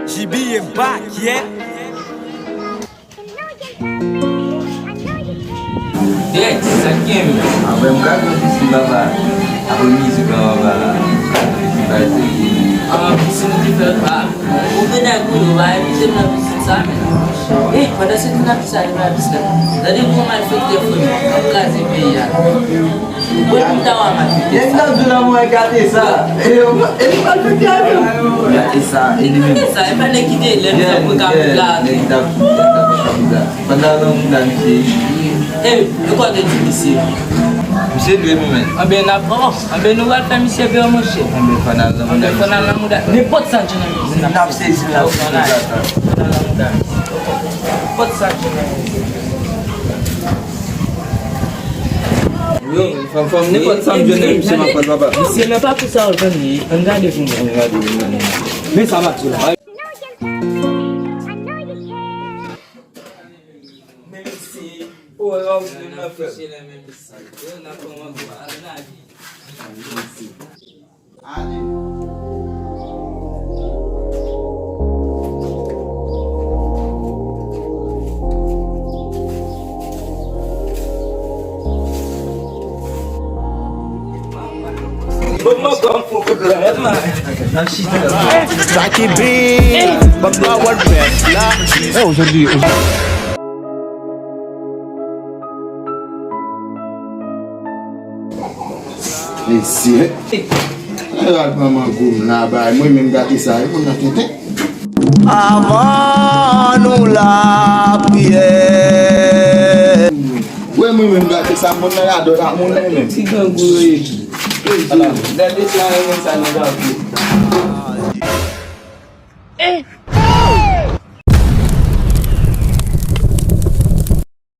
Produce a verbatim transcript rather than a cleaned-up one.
G B, I'm back, yeah. Dread, sa k gen menm? Apre m ka jwe pisin papa. Apre mizik lan papa. M ka jwe pisin pase. Ah, pisin ki fè pa. Ou vin ak ou yo, pa envite m nan pisin sa menm. Ey, pandan se tan n ap sa, li pa pisin la. Gade gwo malfektè frè m, ap kraze peyi a. Ou kwè m ta w a malfektè sa? Nèg nan dou la mwen gate sa. E li malfektè a menm. Gate sa, e li menm. Gate sa, e pa nèg ki te lè m fè pou kapit la. Nèg ki t ap fè kapit la. Pandan nan moun la misye. E, e kwa te di misye? Misye dwe nou menm. Anben n ap, oh, anben nou pral fè misye pè monchè. Anben fò n al nan moun la. Anben fò n al nan moun la. Nenpòt sa k jwenn nan misye n ap sezi l. Fò n al nan moun la. Nenpòt sa k jwenn nan misye. Yo, fanm fanm nenpòt sa m jwenn nan misye m ap pran papa. Misye nan pa pou sa w jwenn li, ann gade pou mwen. Ann gade pou mwen. Men sa m ap di la. Men si, o, w ap di m nan fè. Ale. Bon, bon, bon. Sa ki big, papa wè l bèt la. E ojodi, ojodi. Mesye. Al pran mango m la bay mwen menm gate sa, e moun nan tenten. Avan nou lapriyè. Wè mwen menm gate sa, moun nan radòt ak moun nan menm. Ti grangou yo ye. Ala, gade sa, renmen sa nan gate. Eh!